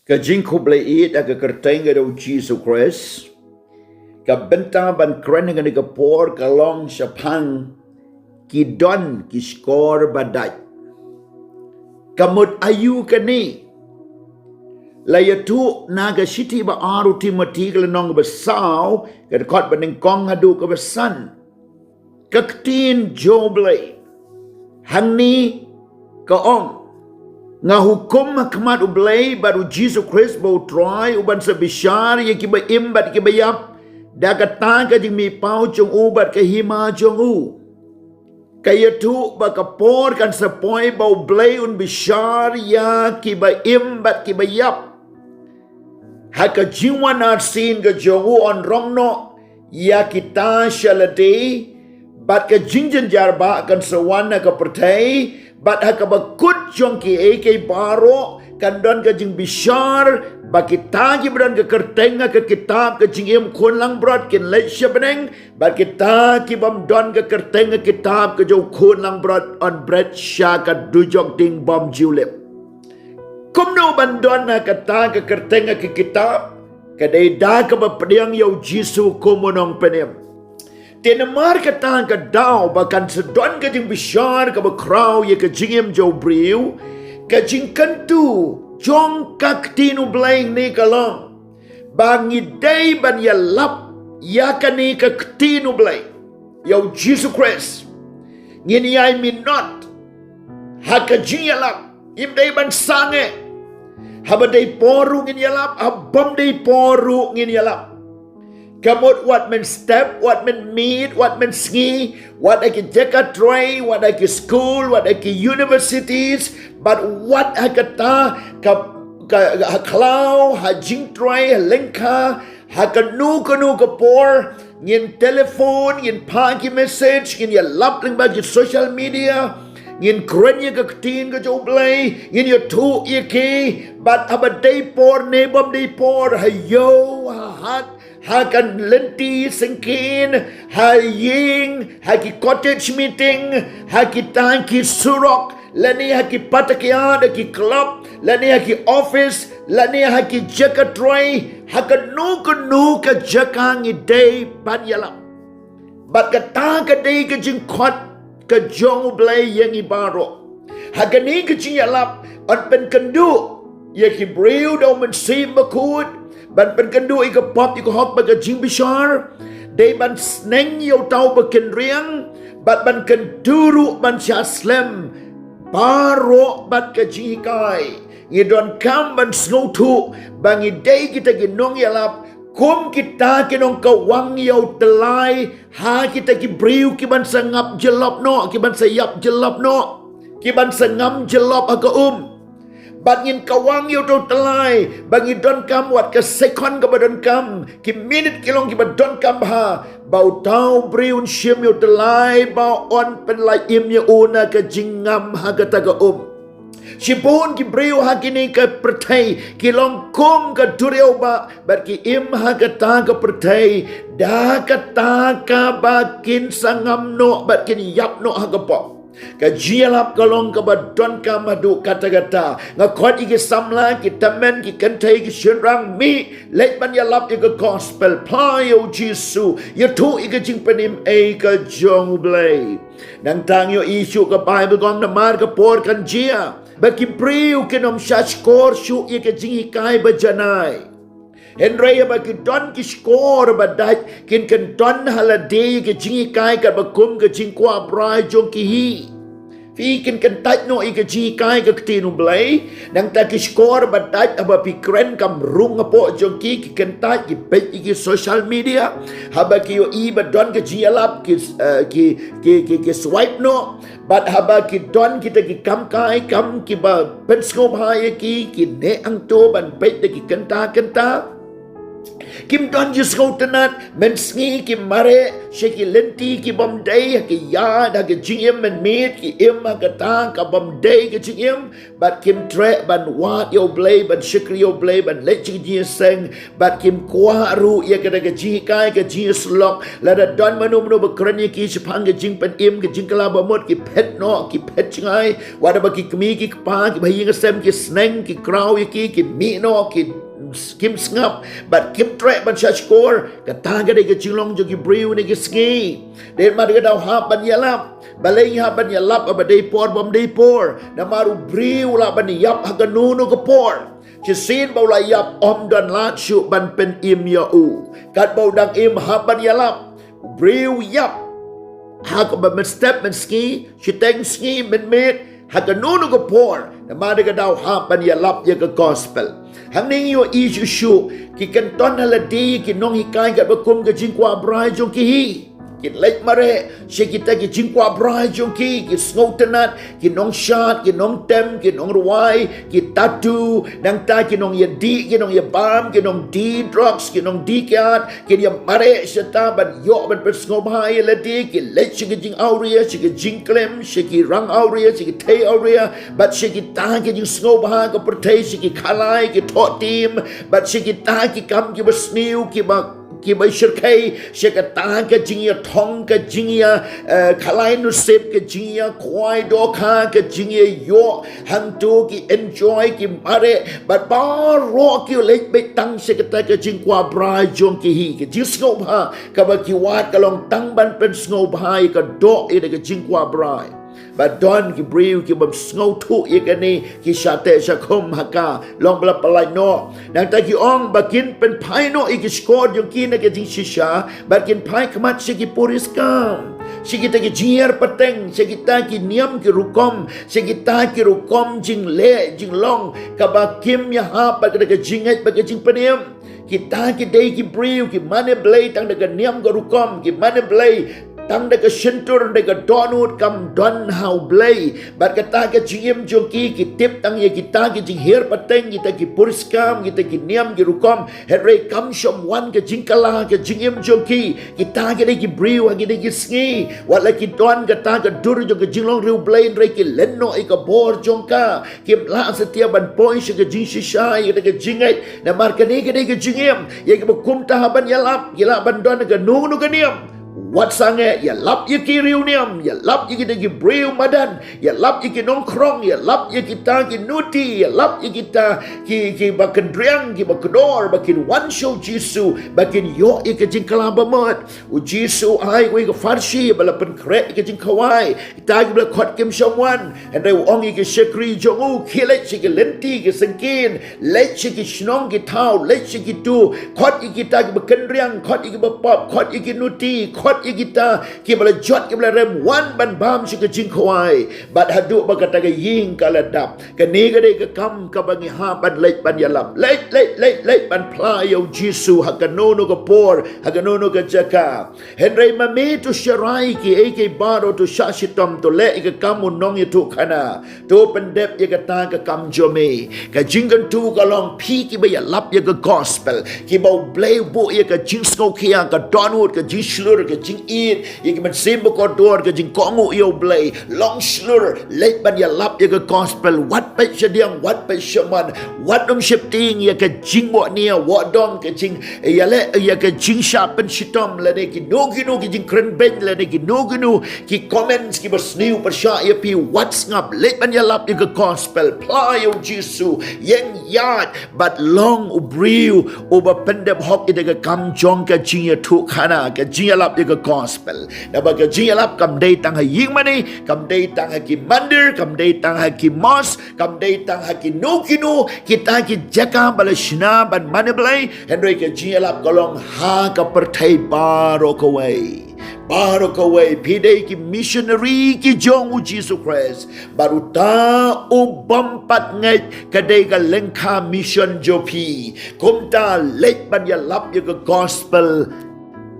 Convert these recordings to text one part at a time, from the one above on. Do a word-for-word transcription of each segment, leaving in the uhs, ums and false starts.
Ka jingkhublei ïa ka kyrteng ka jong u Jisu Khrist. Ka bynta ban kren ha kane ka por ka long shaphang ki don ki shkor ba dait. Ka mut aïu kane? La ïathuh na ka shithi ba ar u Timothy ka lynnong ba saw, ka dkhot ba nyngkong haduh ka ba san. Ka ktien jong U Blei hangne ka ong: Nga hukum ha khmat U Blei bad u Jisu Khrist ba u Trai, u ban sa bishar ïa ki ba im bad ki ba ïap da kata ka jingmihpaw jong u bad ka hima jong u. Ka ïathuh ba ka por kan sa poi ba U Blei un bishar ïa ki ba im bad ki ba ïap ha ka jingwan arsien ka jong u, un rong noh ïa kita sha lade, bad ka jingjynjar ba kan sa wan ha ka pyrthei, bad ha kaba kut jong kiei kiei baroh kan don ka jingbishar ba kita ki ba don ka kyrteng ha ka kitab ka jingim khun langbrot kin leit sha bneng, bad kita ki bym don ka kyrteng ha ka kitab ka jong u khun langbrot yn bret sha ka dujok ding bymjulip. Kumno ban don ha kata ka kyrteng ha ka kitab? Ka dei da kaba pdiang ïa u Jisu kum u nongpynim. Te namar kata ka daw ba kan sa don ka jingbishar kaba khraw ïa ka jingim jong u briew, ka jingkyntu jong ka ktien U Blei ne ka long ba ngi dei ban ïalap ïa kane ka ktien U Blei, ïa u Jisu Khrist. Ngin ïai minot ha ka jingïalap, ngim dei ban sangeh. Haba dei por ruh ngin ïalap, haba ym dei por ruh ngin ïalap. Ka mut wat mynstep, wat mynmiet, wat mynsngi, wat ha ki jaka trei, wat ha ki skul, wat ha ki universities, bad wat ha kata ka, ka, ha khlaw, ha jingtrei, ha lyngkha, ha kano kano ka por, ngin telephone, ngin phah ki message, ngin ïalap lyngba ki social media, ngin kren ïa ka ktien ka jong U Blei, ngin ïathuh ïa ki, bad haba dei por ne bym dei por, ha ïew, ha hat, ha ka lynti syngkien, ha ïing, ha ki cottage meeting, ha kita ki surok, lane ha ki party, ha ki club, lane ha ki office, lane ha ki jaka trei, ha kano kano ka jaka ngi dei ban ïalap. Bad kata ka dei ka jingkhot ka jong U Blei ïa ngi baroh. Ha kane ka jingïalap, yn pynkynduh ïa ki briew da U Mynsiem Bakhuid, ban pynkynduh ïa ka pop, ïa ka hok bad ka jingbishar, dei ban sneng ïa uta uba kynriang, bad ban kyntu ruh ban shah slem baroh bad ka jinghikai. Ngi donkam ban sngewthuh ba ngi dei kita ki nongïalap kum kita ki nongkawang ïa u tyllai ha kita ki briew ki ban sa ngap jyllop noh, ki ban sa ïap jyllop noh, ki ban sa ngam jyllop ha ka um. Bad ngin kawang ïa uta u tyllai ba ngi donkam, wat ka sekon kaba donkam, ki minit ki long kiba donkam bha, ba uta u briew un shim ïa u tyllai ba un pynlait im ïa u na ka jingngam ha kata ka um. Shibun ki briew ha kine ki pyrthei ki long kum ka duriaw bah, bad ki im ha kata ka pyrthei da kata kaba kin sa ngam noh bad kin ïap noh ha ka pop. Ka jingïalap ka long kaba donkam haduh katta katta. Nga khot ïa ki samla, ki tymmen, ki kynthei, ki shynrang, mih, leit ban ïalap ïa ka gospel, phla ïa u Jisu, ïathuh ïa ka jingpynim ei ka jong U Blei. Nangta ngi ïohi shuh ka Baibl ka ong namar ka por kan jia ba ki briew kin ym shah shkor shuh ïa ka jinghikai ba janai. Hynrei haba ki don ki shkor ba dait, kin kyndon ha lade ïa ka jinghikai katba kum ka jingkwah brai jong ki hi. Phi, kin kyntait noh ïa ka jinghikai ka ktien U Blei. Nangta ki shkor ba dait, haba phi kren kam rung hapoh jong ki, ki kyntait, ki peit ïa ki social media. Haba ki ïohi ba don ka jingïalap, ki, eh, ki, ki, ki, ki swipe noh. Bad haba ki don kita ki kam kai kam kiba pynsngewbha ïa ki, ki neh hangto ban peit da ki kynta kynta. Kim don ju sngewtynnat, mynsngi ki mareh sha ki lynti ki bym dei, ha ki ïaid ha ka jingim mynmiet ki im ha kata ka bym dei ka jingim, bad kim treh ban wad ïa U Blei, ban shakri ïa U Blei, ban leit sha ka jingïaseng, bad kim kwah ruh ïa kata ka jinghikai, ka jingïasyllok. Lada don mano mano ba kren ïa ki shaphang ka jingpynim, ka jingkylla bamut, ki phet noh, ki phet jngai. Wat haba ki kmie ki kpa kiba ha ïing ha sem ki sneng, ki kraw ïa ki, ki mih noh, ki kim sngap, bad kim treh ban shahshkor. Kata ka dei ka jinglong jong ki briew ha kine ki sngi. Dei namar kata u hap ban ïalap. Balei ngi hap ban ïalap haba dei por bym dei por? Namar u briew u lah ban ïap ha kano kano ka por. Shisien ba u la ïap ym don lad shuh ban pynim ïa u. Katba u dang im hap ban ïalap. U briew u ïap ha kaba mynstep mynsngi, shiteng sngi, mynmiet, ha kano kano ka por. Namar kata u hap ban ïalap ïa ka gospel. Hangne ngi ïohi shuh shuh, ki kyntun ha lade ki nonghikai katba kum ka jingkwah brai jong ki hi. Ki leit mareh sha kita ki jingkwah brai jong ki, ki sngewtynnat, ki nongshad, ki nongtem, ki nongrwai, ki tattoo, nangta ki nongïadih, ki nongïabam, ki nongdie drugs, ki nongdie kiad, kin ïa mareh shata ban ïoh ban pynsngewbha ïa lade, ki leit sha ki jingawria, sha ki jingklim, sha ki rang awria, sha ki thei awria, bad sha kita ki jingsngewbha ka pyrthei, sha ki khalai, ki thohtiem, bad sha kita ki kam kiba sniew, kiba kiba shyrkhei, sha kata ka jingïathong, ka jingïa, eh, khalai nusip, ka jingïakhwai dohkha, ka jingïaïoh hangto, ki enjoy, ki mareh, bad baroh ki leit beit tang sha kata ka jingkwah brai jong ki hi, ka jingsngewbha kaba ki wad ka long tang ban pynsngewbha ïa ka doh ïa ka jingkwah brai. Bad don ki briew ki bym sngewthuh ïa kane, ki shah teh shah khum ha ka, long ba la pyllait noh. Nangta ki ong ba kin pynphai noh ïa ki shkor jong ki na ka jingshisha, bad kin phai khmat sha ki puriskam, sha kita ki jinghiar pateng, sha kita ki niam ki rukom, sha kita ki rukom jingleh jinglong kaba kim ïahap bad kata ka jingngeit bad ka jingpynim. Kita ki dei ki briew ki mane Blei tang da ka niam ka rukom, ki mane Blei tang da ka shyntur, da ka dohnud, kam don ha U Blei. Bad kata ka jingim jong ki, ki tip tang ïa kita ki jinghiar pateng, kita ki puriskam, kita ki niam ki rukom. Hynrei kam shym wan ka jingkylla ka jingim jong ki. Kita ki dei ki briew ha kine ki sngi, wat la ki don kata ka dur jong ka jinglong riewblei, hynrei ki len noh ïa ka bor jong ka. Kim lah satia ban poi sha ka jingshisha ïa kata ka jingngeit. Namar kane ka dei ka jingim, ïa kaba kumta hap ban ïalap, ki lah ban don kano kano ka niam. Wat sangeh, ïalap ïa ki riewniam, ïalap ïa kita ki briew madan, ïalap ïa ki nongkhrong, ïalap ïa kita ki nuti, ïalap ïa kita ki, kiba kyndriang, kiba kdor, ba kin wan sha U Jisu, ba kin ïoh ïa ka jingkylla bamut. U Jisu u ai ïa ka pharshi ba la pynkhreh ïa ka jingkhawai. Kita kiba la khot kim shym wan. Hynrei u ong ïa ki shakri jong u, khie leit sha ki lynti ki syngkien, leit sha ki shnong ki thaw, leit sha kito, khot ïa kita kiba kyndriang, khot ïa kiba pop, khot ïa ki nuti, khot ïa kita kiba la jot kiba la rem, wan ban bam sha ka jingkhawai. Bad haduh ba kata ka ïing ka la dap. Kane ka dei ka kam kaba ngi hap ban leit ban ïalap. Leit, leit, leit, leit ban phla ïa U Jisu ha kano kano ka por, ha kano kano ka jaka. Hynrei ma me to sharai kiei kiei baroh, to shah shitom, to leh ïa ka kam u nongïathuhkhana, to pyndep ïa kata ka kam jong me. Ka jingkyntu ka long phi kiba ïalap ïa ka gospel, kiba U Blei u buh ïa ka jingsngewkhia, ka dohnud, ka jingshlur, ka jingïeit, ïa ki mynsiem bakordor, ka jingkohnguh ïa U Blei. Long shlur, leit ban ïalap ïa ka gospel, wat peit shadiang, wat peit shaman, wat ym sheptieng ïa ka jingwahnia wahdong, ka jing ïaleh ïa ka jingshah pynshitom, lane kino kino ki jingkren beiñ, lane kino kino ki comments kiba sniew pyrshah ïa phi. Wat sngap, leit ban ïalap ïa ka gospel, phla ïa U Jisu, ïeng ïaid, bad long u briew uba pyndep hok ïa ka kam jong ka jingïathuhkhana, ka jingïalap ïa ka gospel. Naba ka jingïalap kam dei tang ha ïing mane, kam dei tang ha ki mandir, kam dei tang ha ki mosque, kam dei tang ha kino kino kita ki jaka ba la shna ban mane Blei. Hynrei ka jingïalap ka long ha ka pyrthei baroh kawei. Baroh kawei, phi dei ki missionary ki jong U Jisu Khrist. Bad uta u bym pat ngeit ka dei ka lyngkha mission jong phi. Kumta leit ban ïalap ïa ka gospel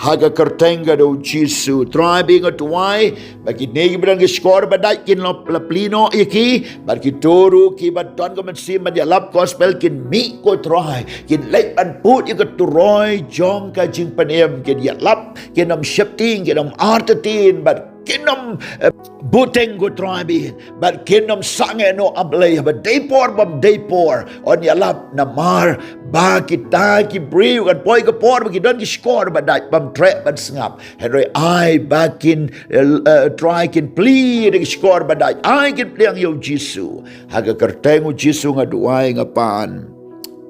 Ha ka kyrteng ka jong u Jisu, Trai, ba nga duwai ba kine kiba don ki shkor ba dait kin la plie noh ïa ki, bad kito ruh kiba don ka mynsiem ban ïalap gospel kin mih, ko Trai, kin leit ban bud ïa ka turoi jong ka jingpynim, kin ïalap, kin ym sheptieng, kin ym artatien, bad kin ym, eh, buteng, ko Trai, bad kin ym sangeh noh, A Blei, haba dei por bym dei por yn ïalap, namar ba kita ki briew kan poi ha ka por ba ki don ki shkor ba dait bym treh ban sngap. Hynrei ai ba kin, eh, eh, Trai, kin plie da ki shkor ba dait. Ai kin pdiang ïa u Jisu. Ha ka kyrteng u Jisu nga duwai, nga pan.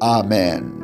Amen.